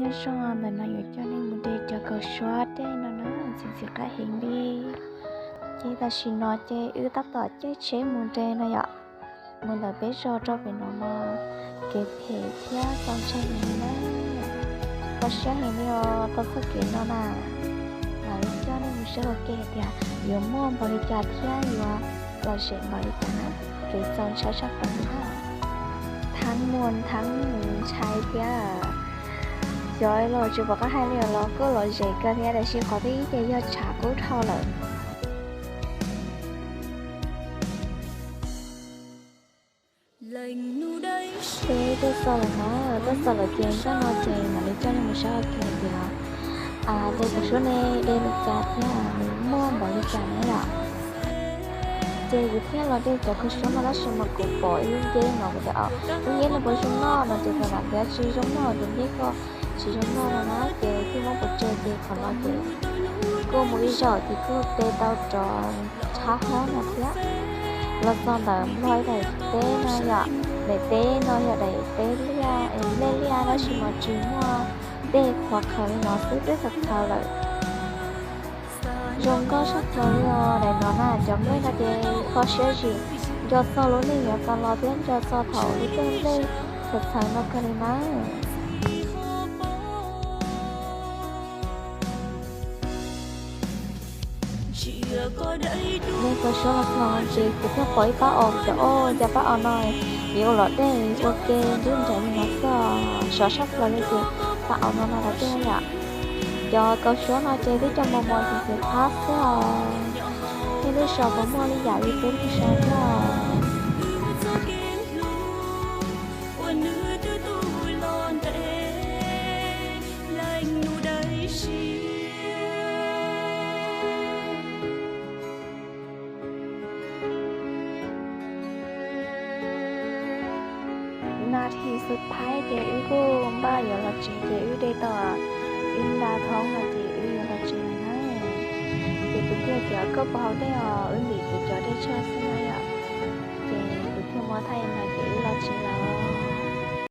Zaj ntawm no yuav coj nej mus de cov kaus suab dej no na, ntxim ntxim qab heev li. Ces tam sim no ces wb tab tom caij tsheb mus de no yom, mus ntawm peb zos rau pem no mas kev phem thiab txaus ntshai heev li na. Kho siab heev li os, tau txoj kev no na. Mam li coj nej mus saib ua ke hais tias yuav muaj npaum li cas thiab yuav lom zem npaum li cas na. Kev txaus ntshai tshaj plaws li na. Thav muaj thav ntshai thiab. Xyov los tsis pom qab hais li los kuj lom zem kawg thiab, tiam sis qhov thib ib ces yog tshav kub dhau lawm. Peb tuaj txog lawm na, tuaj txog lawm ces zaj no ces mam li coj nej mus saib ua ke tias de kaus suab ne de li cas thiab nws muaj npaum li cas na yom. Ces kuv thiaj los de cov kaus suab no tab sis mas kuv pom ib lub nceb no kuv tias, lub nceb no puas zoo noj no ces thaum ntawd tias tsis zoo noj, tus nceb ko tsis zoo noj no na ces thiaj muab pov tseg ces qhov no ces kuj mus ib zaug ces kuj de tau rov tshab hab no thiab. Los txog ntawm nplog ib daim teb no yom, daim teb no yog daim teb liaj, nplej liaj tab sis mas tsis muaj dej qhuav qhawv li no xwb, twb qhawv qhawv lawm. Zoo nkauj tshaj plaws li os. Daim no na cov nplej no ces kho siab zim, nco txog lub neej yuav tau los thiab nco txog thaum lub caij nplej txhawv txhawv no kawg li na. De kaus suab los txog ces kuv thiaj pom ib pab os, kuv tias, o, cas pab os no yuav ua luam dej ua ke nruab nrag li no xwb, sov tshaj plaws li ces pab os no no los tej yom. Cov kaus suab no ces twb cov mos mos ces qab xwb os. Nej lub zos puas muaj li yam li peb lub zos thiab? Nas this xwb thaib ces wb kuj npaj yuav los tsev ces wb de tau ib nta thoob no ces wb yuav los tsev lawm na. Ces kuv thiaj tias koj puas haus dej os, wb ntim kuv cov dej tshuaj xwb na yom. Ces kuv thiaj muab thaij no ces wb los tsev lawm.